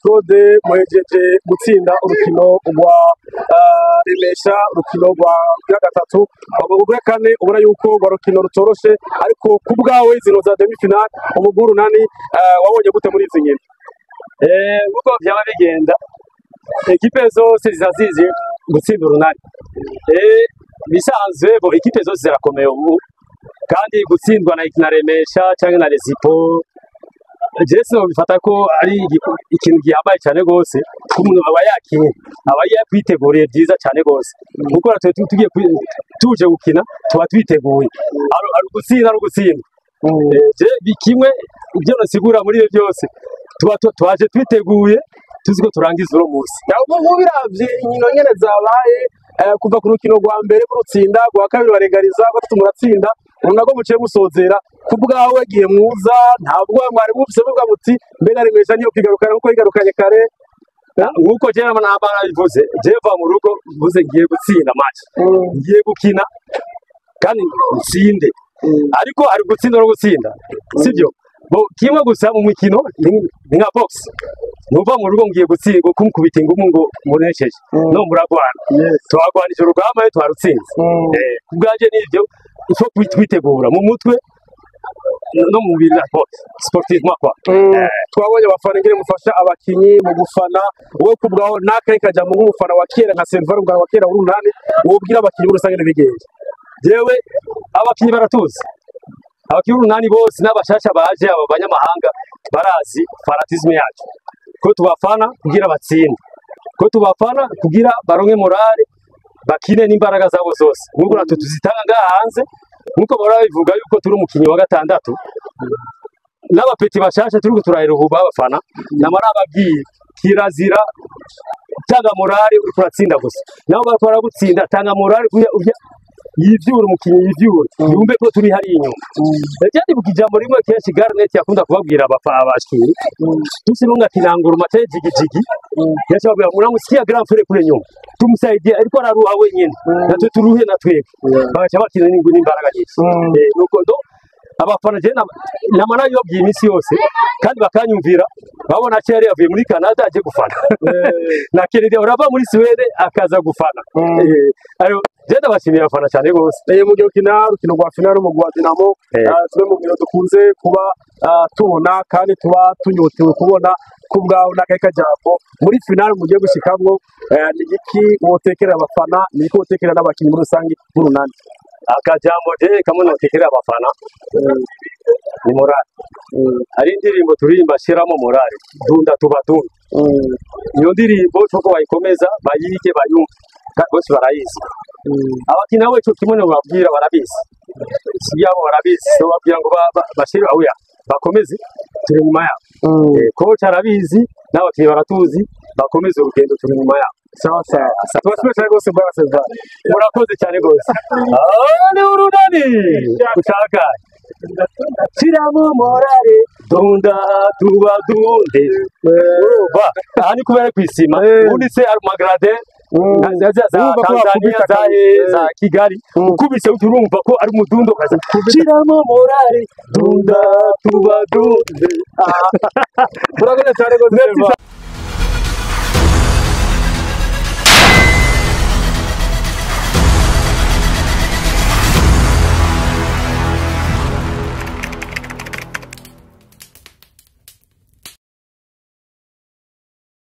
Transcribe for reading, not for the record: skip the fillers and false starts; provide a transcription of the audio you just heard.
Claude muhejeje gutsinda urukino rwa Remesha, urukino rwa gatatu rwa kane, ubona yuko rwa rukino rutoroshe, ariko ku bwawe zino za demi finale umugwi Urunani wabonye gute muri izi nkino? Uko byaba bigenda, ekipe zose ziza zizi gutsinda Urunani. Bisanzwe bo ekipe zose zirakomeye ubu, kandi gutsindwa na Remesha cyangwa na Rezipo Jesse bifata ko ari ikintu gihambaye cyane gose, umuntu aba yakinye aba yakwiteguriye byiza cyane gose, kuko natwe tugiye tuje gukina tuba twiteguye, ari ugutsinda ari ugutsinda. Je bikimwe ibyo nasigura muri ibyo byose tuba twaje twiteguye tuzi ko turangiza uno munsi. Ubu biravye inkino nyene zabaye kuva ku rukino rwa mbere murutsinda, rwa kabiri baregariza, gatatu muratsinda, unago muciye musozera. Ku bwawe gihe muza ntabwo mwari mufise muvuga muti mbega Remesha niyo kwigarukana kuko yigarukanye kare? Nkuko je nabara bivuze, je va mu rugo mvuze ngiye gutsinda match, ngiye gukina kandi ntsinde, ariko ari gutsinda no gutsinda sibyo bo kimwe gusa mu mikino ni nka box, nuva mu rugo ngiye gutsinda kumukubita ingumu ngo munesheje, no muragwana, twagwanije urugamba twarutsinze. Ku bwanje nivyo ifo kwitegura mu mutwe no mu mubiri na sportivement quoi. Twabonye abafana ingene mufasha abakinyi mu gufana, wowe ku bwawe nakaye kaja mu mufana wa kera nka Serval ubwa wa kera Urunani, wobwira abakinyi muri rusange bigenze? Jewe abakinyi baratuzi, abakinyi Urunani bose n'abashasha baje aba banyamahanga barazi fanatisme yacu, ko tubafana kugira batsinde, ko tubafana kugira baronke morale bakine n'imbaraga zabo zose, nkuko natwe tuzitanga ngaha hanze. Nkuko barabivuga yuko turi umukinyi wa gatandatu n'abapeti bashasha turi guturahira ubu abafana, namara ababwiye kirazira tanga morale uri kuratsinda gusa, nabo bariko baragutsinda tanga morale kugira yivyure umukinyi yivyure yumve ko turi hari inyuma. Ndibuka ijambo rimwe kenshi Garnet yakunda kubabwira abakinyi, tusinunga kinanguruma cye jigijigi, yacha babwira muramusikia grand frère kule nyuma tumsaidie, ariko araruha wenyine natwe turuhe na twebwe, bagaca bakina n'imbaraga nyinshi. Nuko ndo abafana je namara yobwiye iminsi yose kandi bakanyumvira, babona Thierry yavuye muri Canada aje gufana na Kennedy urava muri Sweden akaza gufana. Ayo je ndabashimira abafana cyane gose. Mu gihe ukina urukino rwa finale mu rwa Dinamo, twe mu nkino dukunze kuba tubona kandi tuba tunyotewe kubona ku bwawe n'akahe kajambo muri finale mugiye gushikamwo, ni iki wotekera abafana, ni iki wotekera n'abakinyi muri rusange b'Urunani? Akajambo je kamwe notekera abafana ni morale. Hari indirimbo turirimba shiramo morale, dunda tuba dunda. Iyo ndirimbo coko bayikomeza bayige bayumve bose barayizi. Abakina we cyo kimwe babwira barabizi, siyabo barabizi, so babwira ngo bashire oya bakomeze turi nyuma yabo. Coach arabizi n'abakinyi baratuzi, bakomeze urugendo turi nyuma yabo. Sawa sawa, tubashimire cyane rwose bwana Serval, murakoze cyane rwose. Ni Urunani ushaka shiramo morale dunda tuba dunde. Urumva aha ni kubera kwisima, ubundi se ari magrade za Tanzania za Kigali, ukubise urumva ko ari umudundo kaza shiramo morale dunda tuba dunde. Murakoze cyane rwose.